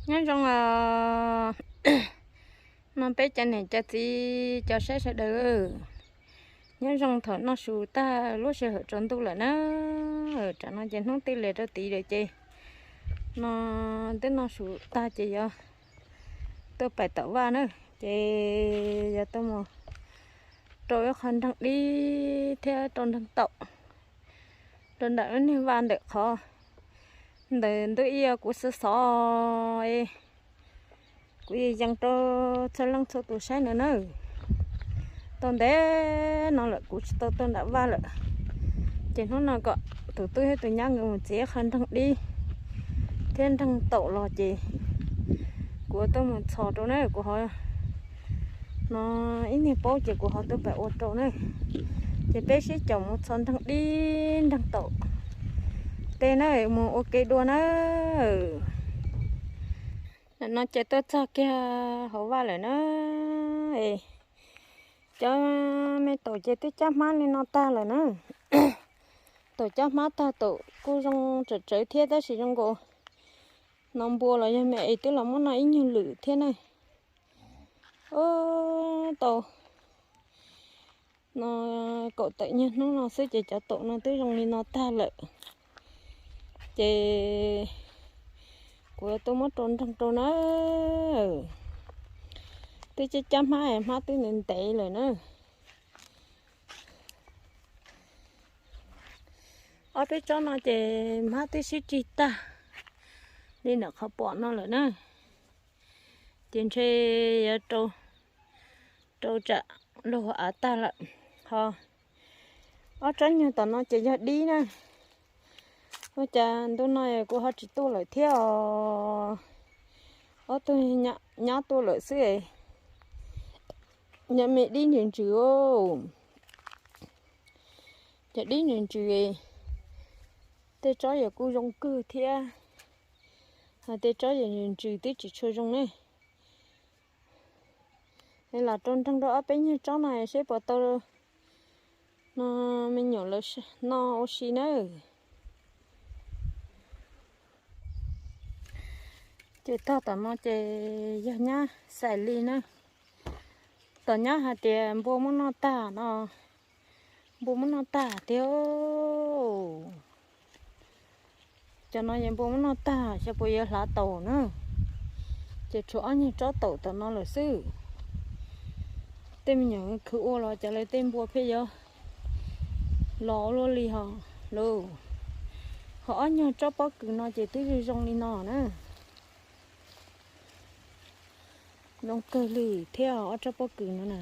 Nyob zoo os, no peb cov niam cov txiv cov saib sawv daws, nyob zoo thaum noj su tag lub sij hawm tsaus ntuj lawm na. Tam no ces hnub twb li rau tid lawm ces no twb noj su tag ces yuav tuaj pais tom vaj na, ces yuav tuaj mus rau ib qho nreeg dib thiab rau nreeg taum rau ntawm lub niag vaj ntawm qhov ntawm ntuj ib, kuv xav xov es kuv yeej yees rau txhua leej txhua tus saib no na. Tau ntev no lawm kuv tsis tau tuaj nram vaj lawm, ces hnub no kom tus tub thiab tus nyab nkawd mus txiav qho nreeg dib thiab nreeg taum los ces kuv tuaj mus txhos rau na, kuv ho no ib niag paub ces kuv ho tuaj pem ua rau na. Ces peb sib caum mus txhos nreeg dib nreeg taum tej na, mus ua ke dua na. Nim no ces tuaj txog kiag hauv vaj lawm na. Cov me taum ces twb cab hmab li no tag lawm na. Taum cab hmab tag taum kuj zoo tsawv tsawv thiab tab sis zoo nkaus no npua los yog me es twb los muab noj ib nyuag lwm thiab na. Tau no kaum tawm niag hnub no xwb ces cov taum no twb zoo li no tag lawm. Ces kuv tuaj muab rau nreeg rau na. Twb cab cab hmab, hmab twb ntev ntev lawm na. Ob peb tsob no ces hmab twb sib rig tag li ntawm qhov pom no lawm na. Ces ntshe yuav rau tsam luag av tag lawm. Ho ob tsob nyuag tom no ces yog dib na. Ua cas ntu no kuv ho tsis tuaj lawm thiab os. Ob tug nyab tuaj lawm xwb. Nyab me dib ntsws ntsws, cov dib ntsws ntsws, tej tsob yog kuj zoo kawg thiab, ho tej tsob yog ntsws ntsws twb tsis tshua zoo ne. Los rau nreeg rau ob peb nyuag tsob no seb puas tau no me nyuam lawv noj ua si nawb. Ces tog tom no ces yog nyab xais li na. Tom nyab hais tias npua muab noj tag no, npua muab noj tag tiag. Cov no yeej npua muab noj tag xyov puas yuav hlav taus na. Ces tshuav ob nyuag tsob taum tom no lawm xwb. Tej me nyuam khwv ua los cas lawv tej npua pheej yuav los ua luaj li ho lauj. Ho ob nyuag tsob pob kws no ces twb zoo zoo li no na. Zoo kawg li thiab ob tsob pob kws no na.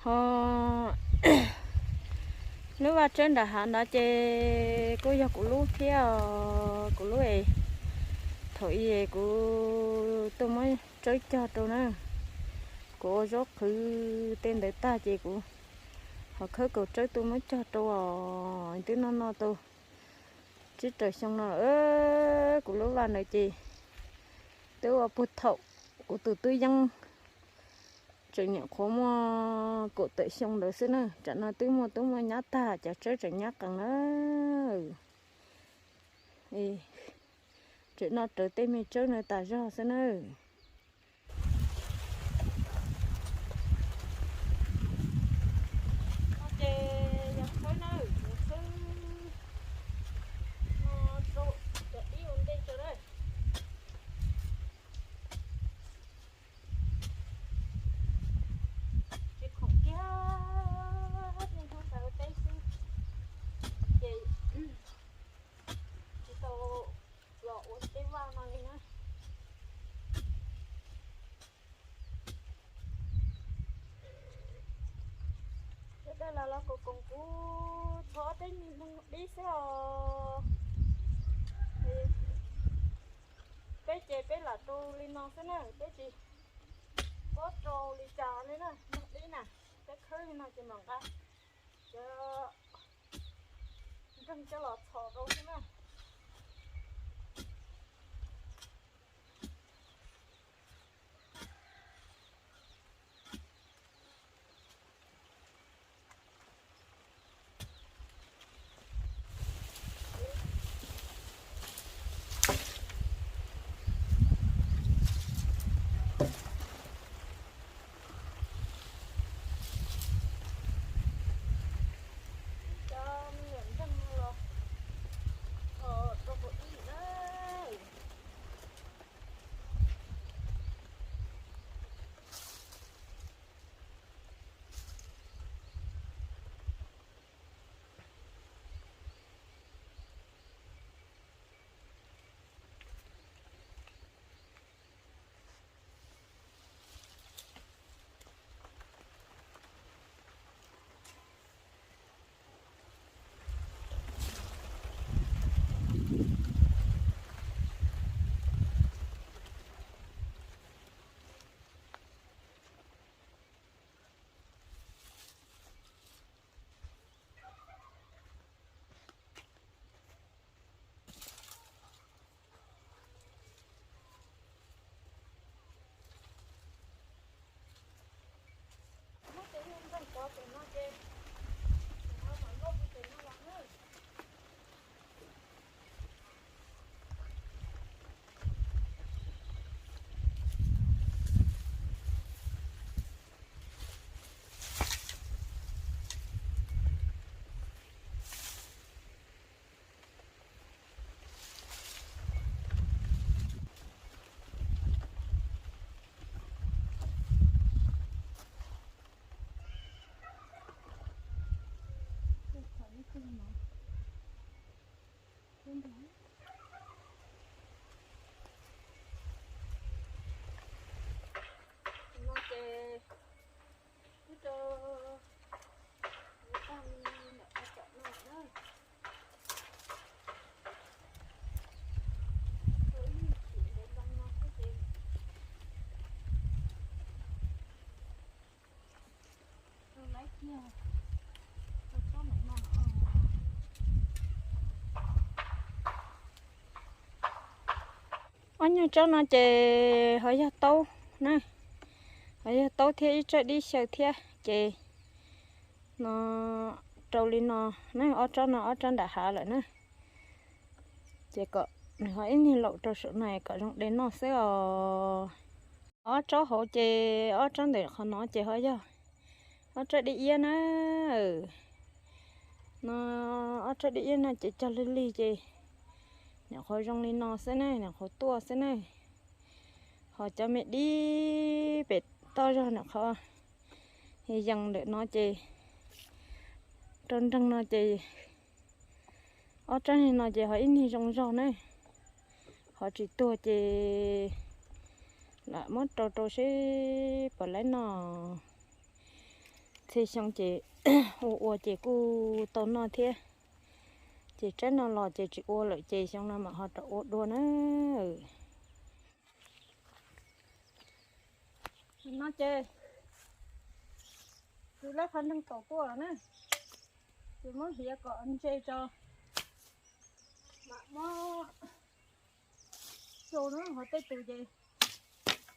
Ho lub vaj tsawb nram hav ntawd ces kuj yog kuv lub thiab, kuv lub es thaum ub kuv tuaj muab tsawb cog rau na. Kuv ua zaub qhwv tej ntawd tag ces kuv ho khawb kaus tsawb tuaj muab cog rau os. Twb noj noj tau tsib rau xyoo no, kuv lub vaj ntawd ces twb ua puag thaum kuv tus tub yeeb tseem nyuam qhuav muaj kaum tawm xyoo ntawd xwb na. Tam no twb muaj tub muaj nyab tag, cov tsawb tseem nyab qees na. Tseem noj rawv tej me tsawb no tas zog xwb na. Tsis khoom kiag niaj hnub ntawd teb xwb, ces tsis tau los ua tej vaj no li na. Sawv daws los los koom koom kuv txhob tej me neeg dib xwb os. Peb ces peb lam rau li no xwb na, peb tsis paub rau li cas li na, neeg dib na, peb khawb li no ces mam nqa cov nreeg coj los txhos rau xwb na. Tus no ces twb rau tag li ntawm qhov tsom no na. Rau ib chim ntev ntoo no xwb ces rau lawm kiag, rau tsob ntawm no. Ob nyuag tsob no ces ho yog taub na, ho yog taub thiab ib tsob dib xyaw thiab ces no rau li no na, ob tsob no ob tsob nram hav lawm na. Ces kom nws ho ib niag laus rau saum no kom zoo de noj xwb os. Ob tsob hauv ces ob tsob ntawm qhov no ces ho yog ob tsob dib iab na. No ob tsob dib iab no ces cog lig lig ces nyuam qhuav zoo li no xwb ne, nyuam qhuav tuaj xwb ne. Ho cov me dib pem toj zog nyuam qhuav yees ntawm no ces rau nreeg no ces ob tsob no ces ho ib niag zoo zog ne. Qhov tsis tuag ces lam muab rau rau seb puas laib noj. Txhia xyoo ces ua ua ces kuj tau noj thiab. Ces tsaib no los ces tsis ua lawm ces xyoo no mam ho rov ua dua na. No ces tus lab qhov nreeg tau tuaj lawm na, ces muab hiav kom ntse tso, mam muab xyaw na, ho tej tus ces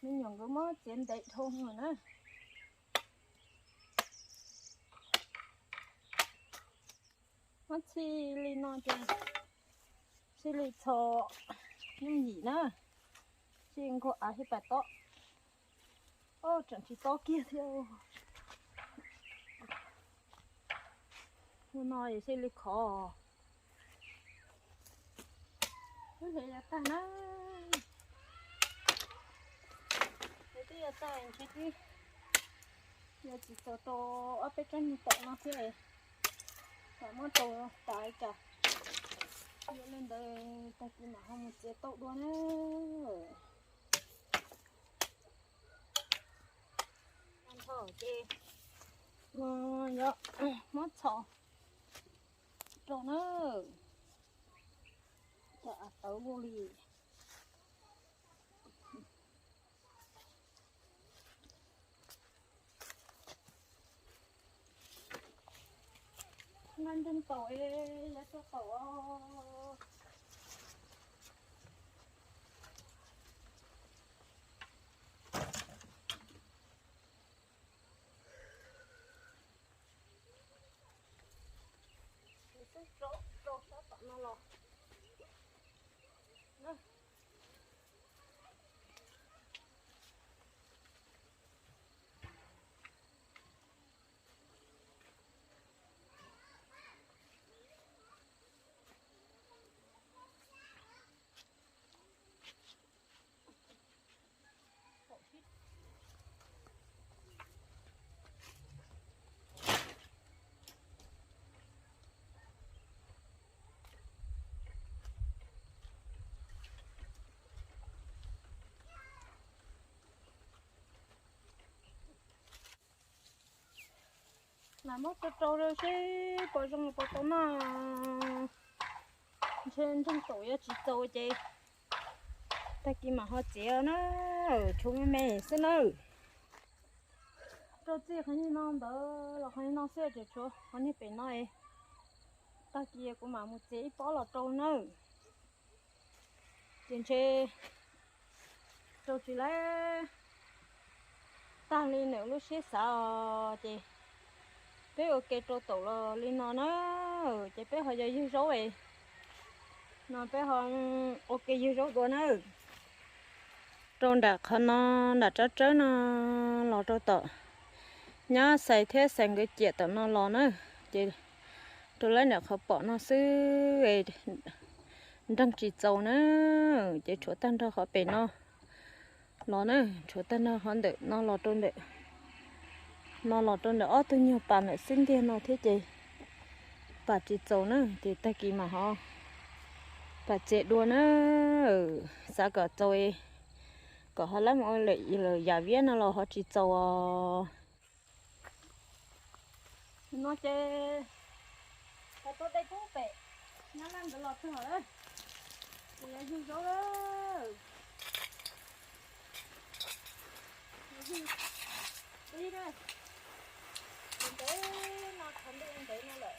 me nyuam nkawd muab txiav ntev dhau lawm na. Muab txhij li no ces txhij li txhos yooj yim na, txhij nkaug av thiab pas tob. Ob, tseem tsis tob kiag thiab. Ua no es xij li khov. Twb xyaw yav tag na. Xyaw twb yav tag ntshe twb yuav tsis txaus rau ob peb tsob nyuag taum no thiab. Mam muab rau tas li cas, yog li ntawd tag kis mam ho mus txiav tauj dua na. Ces no yog muab txhos rau na, cov av tawv luaj li. Nqa nreeg taum es yav tso taum os. Twb rau sab tom no los. Mas muab rau rau seb puas zoo puas tau noj. Ntshe nreeg taum yuav tsis txaus ces tag kis mam ho txiav na, tshuav me me xwb na. Rau txij qhov niag no ntawd los qhov niag no xwb ces tshuav qhov niag pem no. Tag kis kuv mam mus txiav ib pob los rau nawb. Ces ntshe rau tsis laib tag li nws lub siab xav os, ces peb ua ke rau taum los li no na, ces peb ho yog ywg zaub es no peb ho ua ke ywg zaub dua na. Rau nram qhov no, nram tsab tsawb no los rau tom Nyab Xais thiab Xais nkawd ciam tom no los na, ces rau lawv nram qhov pom no xwb, nreeg tsis txaus na, ces tshuav tag nrho qhov pem no los na, tshuav tag nrho qhov ntawm no los rau ntawm, no los rau ntawm ob tug nyuag pas ntawm xwb ntiag no thiab ces Pam tsis txaus na ces tag kis mam ho pam txiav dua na. Xav kom txaus, kom ho lab mus ua lawm yam viab no los ho tsis txaus os. No ces tuaj dej pub pem nyab laj nkawd los txog lawm. Ces yuav yug zaub lawm. Yug tib na, ntev no, qhov ntuj ntev no lawm.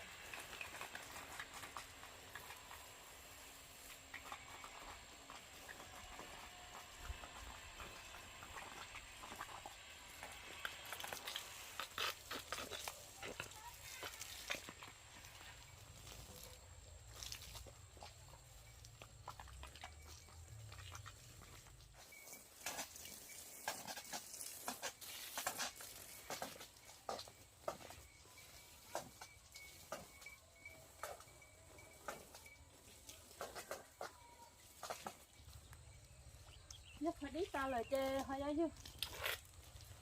Yog qhov dib tas lawm ces ho yuav yug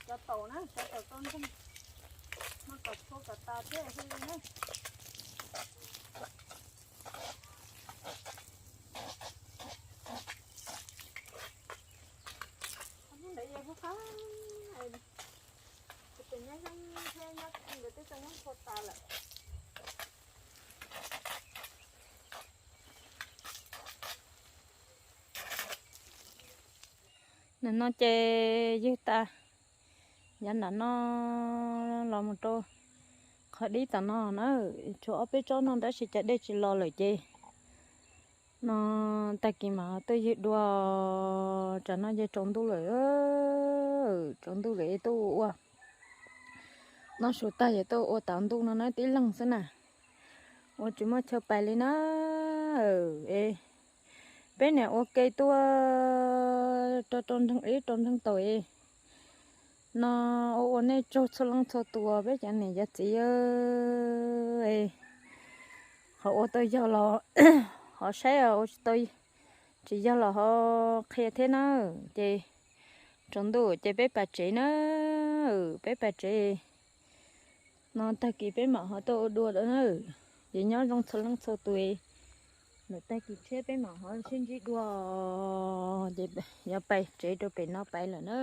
cov taum na, cov taum rau ntseeg, no kom txhua kom tas thiab thiaj li na. Hnub ntawd yog hlub qab, kuv tus nyab Yeeb thiab nyab nkawd twb tau nyob txhua tas lawm. Nim no ces ywg tas, yav nram no los mus rau qhov dib tom no na, tshuav ob peb tsob no tab sis cov dej tsis los lawm ces no tag kis mam tuaj ywg dua. Tsam no ces tsaus ntuj lawm, tsaus ntuj lawm es tuaj ua, noj su tag ces tuaj ua tav ntuj no na tib leeg xwb na, ua tsis muaj chaw pais li na. Es peb niam ua ke tuaj rau rau ntseeg ib rau ntseeg taum es no ua ua nej tsaug txhua leej txhua tus peb cov niam cov txiv. Qhov ua tau yog los ho saib, ua tsis tau, tsis yog los ho qhia thiab na. Ces tsaus ntuj ces peb pais tsev na, peb pais tsev. No tag kis peb mam ho tuaj ua dua na. Ces nyob zoo txhua leej txhua tus, lwm tag kis tshiab peb mam ho sib ntsib dua. Ces yuav pais tsev rau pem no pais lawm na.